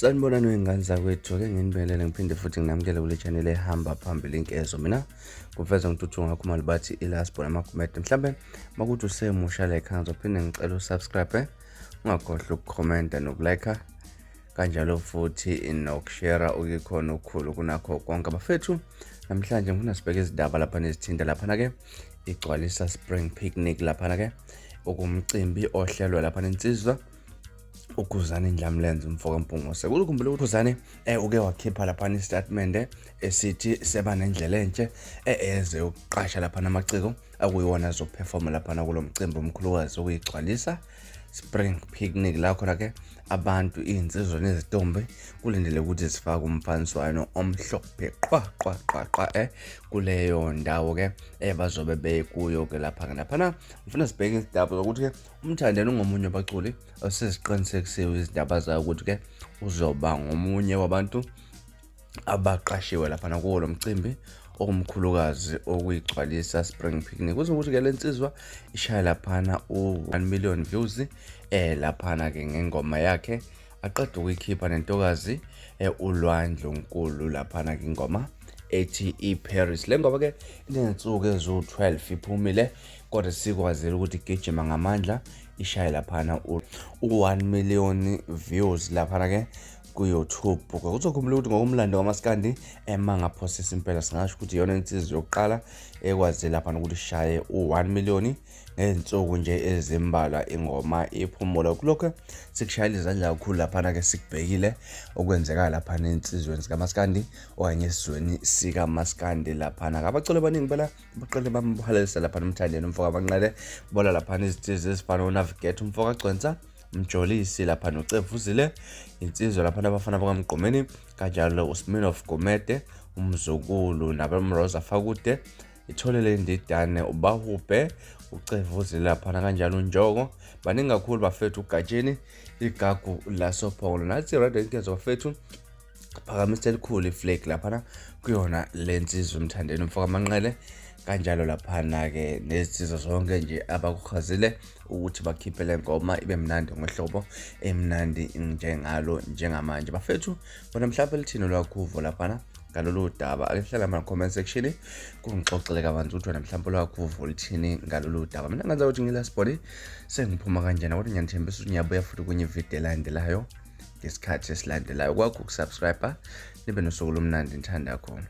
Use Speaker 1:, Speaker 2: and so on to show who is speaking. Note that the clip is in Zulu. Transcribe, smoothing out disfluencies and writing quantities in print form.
Speaker 1: Sanibonani wey'ngane zakwethu, ake nginibingelele ngiphinde futhi nginamukele kule channel ehamba phambili inkezo. Mina kuveza ngituthu ngakho malibathi ilasbo namagumede. Mhlambe makuthi usemusha la ekhaya ngizophinde ngicela usubscribe, ungakhohlwa ukukhomenta nokulike kanjalo futhi nokushare okuyikhona okukhulu kunakho konke. Bafethu, namhlanje ngifuna sibheke izindaba lapha nezithinta laphana-ke igcwalisa spring picnic laphana-ke okumcimbi ohlelwa lapha nensizwa uKhuzani Ndlamlenze umfoka Mpungose. Kuzokhumbula ukuthi uKhuzani uke wakhipha laphana isitatimende esithi seba nendlela entshe eze yokuqasha laphana amaciko akuyiwona azoperforma laphana kulo mcimbi omkhulukazi okuyigcwalisa spring picnic la khona ke abantu iy'nsizwa nezitombi kulindele ukuthi zifake umfaniswano omhlophe qwa qwa qwa qwa kuleyo ndawo ke bazobe bekuyo ke lapha ke laphana. Ngifuna sibheke izindaba zokuthi ke uMthandeni ungomunye wabaculi oseziqinisekisiwe izindaba zayo ukuthi ke uzoba ngomunye wabantu abaqashiwe laphana kuwo lo mcimbi okumkhulukazi okuyigcwalisa spring picnic. Kuze ukuthi ke lensizwa ishaya laphana u-1 million views laphana ke ngengoma yakhe aqeda ukuyikhipha nentokazi uLwandle Nkulu laphana ke ingoma ethi iParis. Le ngoba ke inensuku eziwu-12 iphumile kodwa sikwazile ukuthi igijima ngamandla ishaye laphana u-1 million views laphana ke ku-YouTube. Kuzokhumbula ukuthi ngokomlando wamaskandi ema ngaphosisa impela singasho ukuthi iyona insizwa yokuqala ekwazi laphana ukuthi ishaye u-1 million ngezinsuku nje ezimbalwa ingoma iphumula. Kulokho sikushayela izandla kakhulu laphana-ke sikubhekile okwenzeka laphana ensizweni sikamaskandi okanye esizweni sikamaskandi laphana. Abaculi abaningi bela baqale bamhalelisa laphana uMthandeni umfoka Manqele, kubola laphana izinsizwa ezifana uNavigate umfoka Gcwensa, Mjolisi lapha noCevuzile, insizwa laphana abafana bakaMgqumeni, kanjalo uSminoff Gumede, umzukulu nabamroza Fakude, itholele indidane ubahubhe uCevuzile laphana kanjalo uNjoko. Baningi kakhulu bafethu, uGatsheni igagu lasophongolo nathi radio inkezo bafethu phakamisa elikhulu iflag laphana kuyona le nsizwa uMthandeni umfoka Manqele, kanjalo laphana-ke nezinsizwa zonke nje abakuchazile ukuthi bakhiphe le ngoma ibe mnandi ngohlobo emnandi njengalo njengamanje. Bafethu, bona mhlawumbe lithini olwakhuvo laphana ngalolu daba? Ake hlala ama-comment section kungixoxele kabanzi ukuthi wena mhlawumbe olwakhuvo lithini ngalolu daba. Mina ngenza ukuthi ngilasibholi sengiphuma kanjena, kodwa ngiyanithembisa ukuthi ngiyabuya futhi kwenye ividiyo elandelayo ngesikhathi esilandelayo. Kwakho ukusubscribe, nibe nosuku lomnandi, ngithanda khona.